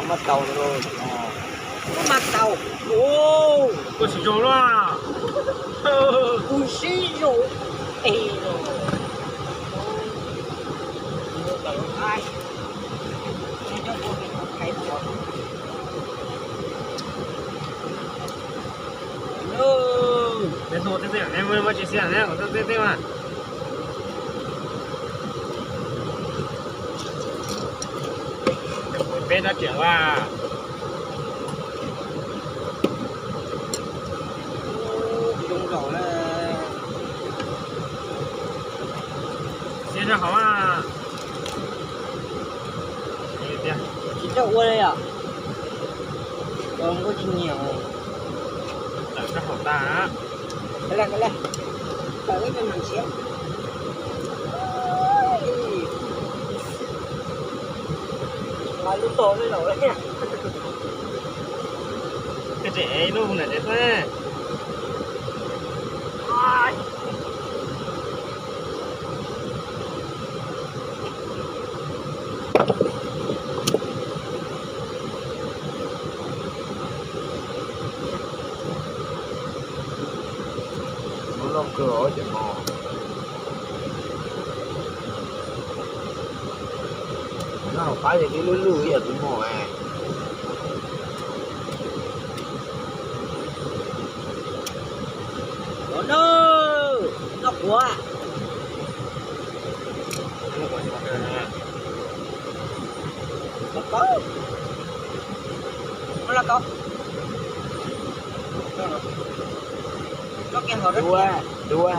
Mas tau, mas tau. Koj siv zog luaj. Kuv siv zog es los. Peb no teb teb, muaj tsis xiam ne, tej tej mas. Peb no tseem ua. Siab rau hauv. Tsis tau ua li os. Kuj tsis nyiam. Tawm rau hauv tas. Tawm ib me mam siab. Lub tog li laus li. Tej tseem ib lub ntawm tsev xwb. Lub loj kawg os cov no. Noj qab ces twb lwj lwj ib yam tus mos. Ua na, noj quav. Muab lauj kaub. Noj kiag hauv rab riam. Dua.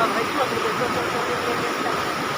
Hais tuaj tus tus tus tus tus tus tus